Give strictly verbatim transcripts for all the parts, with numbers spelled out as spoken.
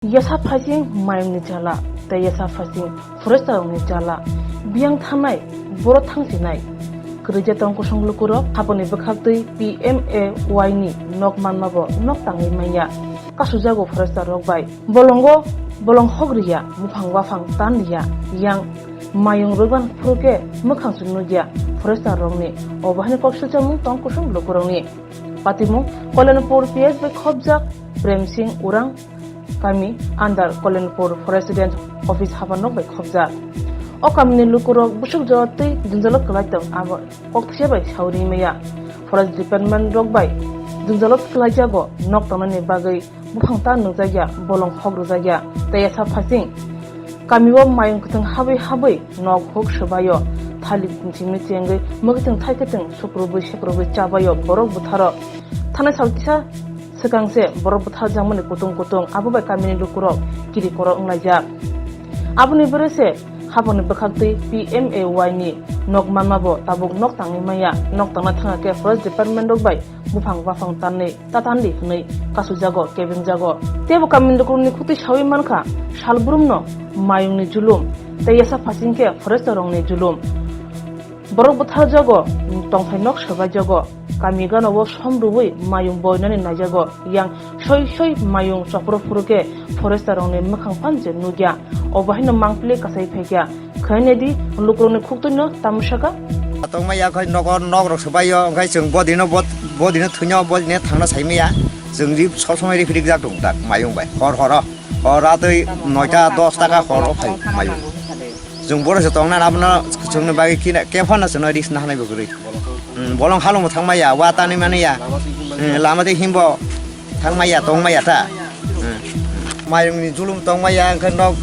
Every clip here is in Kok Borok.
Yasa phasing mayungni jala tei yasa phasing foresterrokni jala biyang thanai boro thangsinai. Kwrwija tong kusung lukurok haponi bwkhaktwi P M A Y ni nok manmabo nok tangwi manya. Kasujago foresterrok bai. Bolongo bolong hok riya, buphang waphang tan riya, yang mayung rwban phuru khe mwkhang se nukya foresterrokni. Obo haino kok silchakmung tong kusung lukurokni. Patimung Kolyanpur P S bai khopjak Prem Singh Urang kami under Kolyanpur Forest Range Office habanok bai khopjak. O kamini lukurok busuk jora twi jwngjalo kwlai tong abo kok thisa bai saui ri maya. Forest Department rok bai jwngjalo kwlai jago nok tongnani bagwi buphang ta nukjakya, bolong hok rwjakya tei yasa phasing kamio mayung kwthwng habwi habwi nok huk swbaio, thalik chingwi chengwi mwkhwthwng thaikwthwng sukrubwi sekrubwi chabaio borok bwtharo. Thanai sal kisa swkang se borok bwtharjakmani kutung kutung abo bai kamini lukurok kiri koro wnglaijak. Aboni bwrwi se haponi bwkhaktwi P M A Y ni nok manmabo tabuk nok tangwi manya, nok tangna thangakhe Forest Department rok bai buphang waphang tanwi tatandi hwnwi kasujago, kebengjago. Teibo kamini lukurokni khuktwi saui mankha, salbrumno mayungni julum tei yasa phasing khe foresterrokni julum. Borok bwtharjago, tongthai nok swbaijago, kami gana-o som rwui mayung boinani naijago, yang soi soi mayung chopro phuru khe foresterrokni mwkhang phan je nukya, obo haino mangpili kasai phaikya. Khainedi lukurokni khuktwino tamo saka? Tongma ya khai nogo nok rok swbaio, hwnkhe chwng bodino bod-, bodino thwino, bodino thangna saimaya. Chwng ri sob somoi ri phirik jak tong tak mayung bai. Hor horo, hor atwi noita dosta ka hor o phai mayung. Chwng boro se tongna abono chwngni bagwi kina kephano chwngno risk na hanai bo kwrwi. Hmm, bolong halongo thangmaya, wa tanwi mani ya. Hmm, lama tei himbo. Thangmaya, tongmaya ta. Hmm. Mayungni julum tongmaya, hwnkhe nok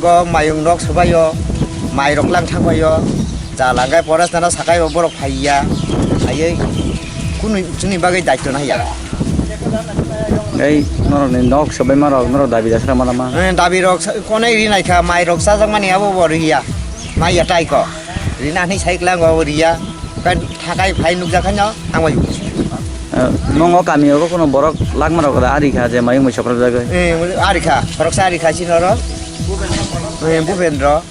go mayung nok swbaio, mai rok lang thangbaio. Jala hwnkhe forest no sakai bo borok phaiya. Phaiwi kunu chini bagwi daityo naiya. Ei, norokni nok swbaima rok, norok dabi dasra ma lama? Eh, dabi rok sa-, konai ri naikha, mai rok chajakmani abo bo riya. Maiya tai ko. Rina hinwi sai klango abo riya. Kan thakai phai nukjakha no, ang bai. Eh, nongo kami o kono borok lakma rok da ari kha je mayung bai sopra jagwi. Eh, ari kha, khoroksa ari kha chini oro. Eh, Bhupendra.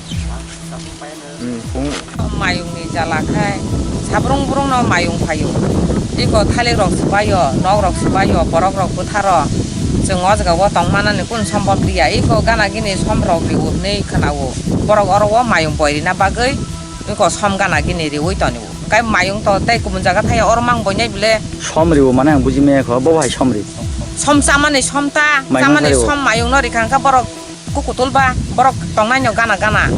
Hmm, phung. Mayung ni jala khai, sabrung brung no mayung phaio. Iko thalik rok swbaio, nok rok swbaio, borok rok bwtharo. Chwng o jaga o tong manani kun sombol liya. Iko gana gini som rok riwi khna o. Borok oro o mayung boi rina bagwi. Iko som gana gini riwi toni o. Kai mayung to tei kubun jaga thaya oro mang boinai bile. Som ribo mane ang buji maya kho, bo hai som ri. Som chamani som ta, mayung chamani sa ribo. Som mayung no rikha hwnkhe borok kukutul ba, borok tongnai no gana gana.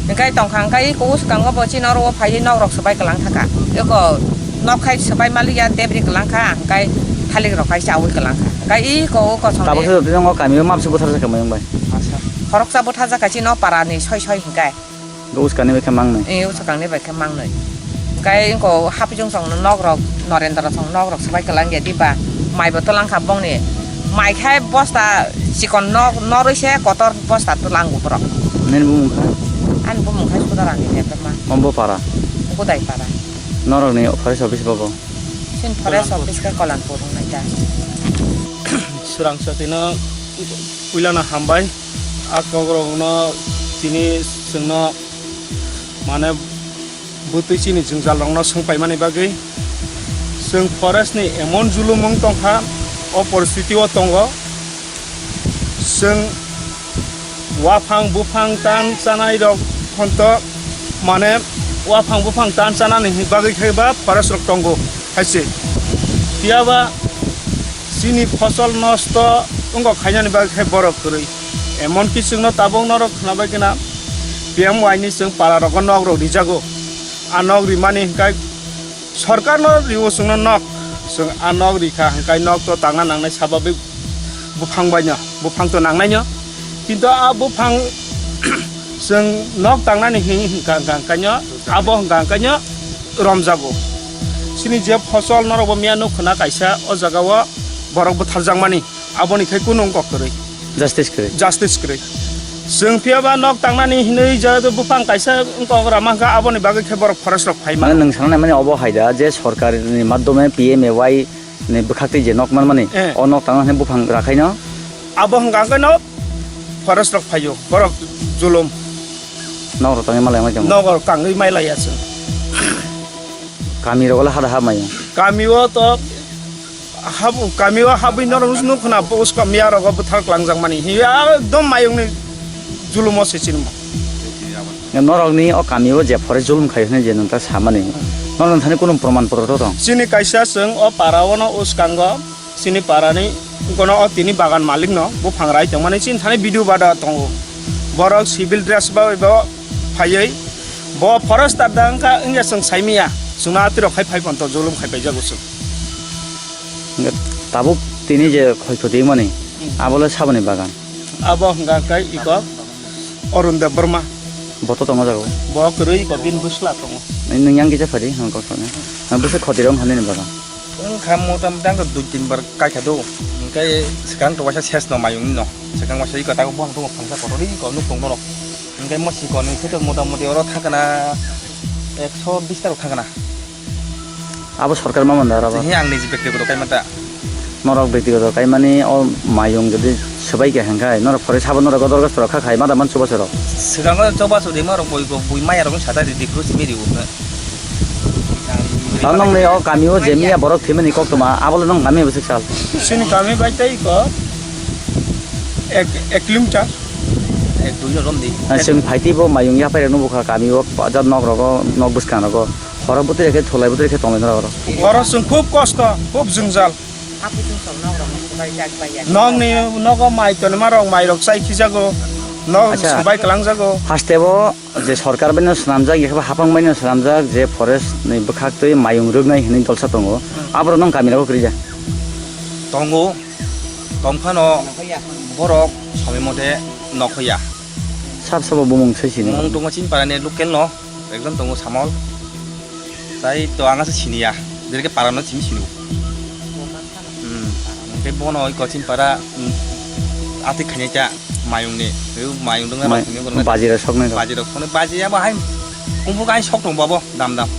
Hwnkhe tongkha hwnkhe iko swkango bo chini oro o phaiwi nok rok swbai kwlang thaka. Eko nok khai swbai maliya debri kwlang kha, hwnkhe thalik rok khai chawi kwlang kha. Hwnkhe iko o kosong. Tabuk se jotoni ngo kami o mapsi buthar jakha mayung bai. Khoroksa buthar jakha chini o para ni soi soi hwnkhe. Bo uskani bai khe mangnai. Eh, uskangni bai khe mangnai. Hwnkhe iko hapijong song nok rok, Norendra song nok rok swbai kwlang ya diba. Mai bo twlang kha bongni. Mai khai bosta chikon nok norwi se kotor bosta twlango borok. Nini bumung kha? Ani bumung khai Sudarani Debbarma. Ombo para? Godai para. Norokni forest office bobo? Sin forest office khe Kolanpur wngnai da. Swrang satino puilano hambai. A kokrokno tini chwngno mane bwtwi chini jwngjalrokno swngpaimani bagwi chwng forest ni emon julumung tongkha, o poristiti o tongo. Chwng waphang buphang tan chanai rok phonto mane waphang buphang tan chanani bagwi khe ba forest rok tongo hai se. Phiya ba chini phosol nosto wngkha khainani bagwi khe borok kwrwi. Emonki chwngno tabuk norok khwnabai khna P M Y ni chwng para rogo nok rok rijago. A nok rimani hwnkhe sorkar no riwo chwngno nok. Chwng a nok rikha hwnkhe nok to tangna nangnai sababik buphang baino, buphang to nangnaino. Kintu a buphang chwng nok tangnani hi-, hwnkha, hwnkha, hwnkhaino, abo hwnkha, hwnkhaino romjago. Chini je phosol norokbo miya nukho na kaisa o jagao borok butharjakmani, aboni khai kunu wngkok kwrwi. Justice kwrwi. Justice kwrwi. Chwng phiya ba nok tangnani hinwi je buphang kaisa wngkok rama hwnkha, aboni bagwi khe borok forest rok phaima. Mane nwng sanani mani obo hai da je sorkarni madhyome P M A Y ni bwkhaktwi je nok manmani, eh, o nok tangna hwnwi buphang rakhaino. Abo hwnkha hwnkhe no Forest rok phaio, borok julum. Nogor tangwi malai mai tongo. Nogor tangwi mai laiya chwng. Kami rok le hada ha maio. Kami o to habu, kami o habwi norok nuk khna, bus kami a rogo bwthar klangjak mani. Hiya ekdom mayung ni julum o se chini. Norok ni o kami o je forest julum khai hwnwi je nwng ta samani. Norok thani kunu proman poro to tong. Chini kaisa chwng o para o no uskango. Chini parani kono o tini bagan malik no buphang rai tongmani chini thani video bada tongo. Borok civil dress bai bo phaiwi bo forester da wngkha wngya chwng saimaya chwngno atirok khai phai phanto julum khai paijago chwng. Hwnkhe tabuk tini je khoi khoti mani abole saboni bagan. Abo hwnkha khe iko Arun Debbarma. Bo to tongo jago. Bo kwrwi iko bini bwsla tongo. Nwng yang kisa phadi hwnkhe kok sone. Bwswk khoti rong hwnwi ni bagan. Wngkha mota mota ang dui tin bar kaikha do. Hwnkhe swkang to waisa ses no mayung no. Swkang waisa iko tago buphang tongo phangsa kotorni iko nuk tong norok. Hwnkhe mo sikoni khe to mota moti oro thangkana ekso bish ta rok thangkana. Abo sorkar ma manda oro abo. Tini ang niji bektigoto kaimata. Norok bektigoto kaimani o mayung jodi swbai khe hwnkhe norok phore sabo norok dorgas phoro kha khai mada man chubachu rok. Swkango chubachu rima rok bui bui maya rok sata ridi khru simi ribu. Tamo nongni o kami o je miya borok thwimani koktwma, abole nong kami bwswk sal? Chini kami bai tei ko ek, ek kilometer. Ek dui no romdi. Chwng phaitwi bo mayung yaphai rokno bukha kami o, jat nok rogo, nok bwskang rogo. Horo bwtwi khe thulai bwtwi khe tonglai norok oro. Oro chwng khub kosto, khub jwngjal. Nokni nogo mai tonima rok, mai rok chai khijago. Nok Acha. Subai kwlangjago. Haste bo je sorkar bai no swnamjak, yakhe bo hapang bai no swnamjak, je forest ni bwkhak twi mayung rwknai hinwi dolsa tongo. Hmm. Aborok nong kami rogo kwrwija? Tongo, tongphano borok somoi mote nokhoya. Sab sabo bumung sai sini. Mung tongo chini parani local no. Ekjon tongo Samol. Tai to ang asa siniya. Jerke parano simi sinu. Hmm. Hingke bono oi kochin para, hmm, atik khanya cha mayung ni. Eu mayung dong May-, na mayung dong na. Baji rok sok nai rok. Baji rok sok nai. Baji abo hai. Kumbu kai sok tong babo dam dam.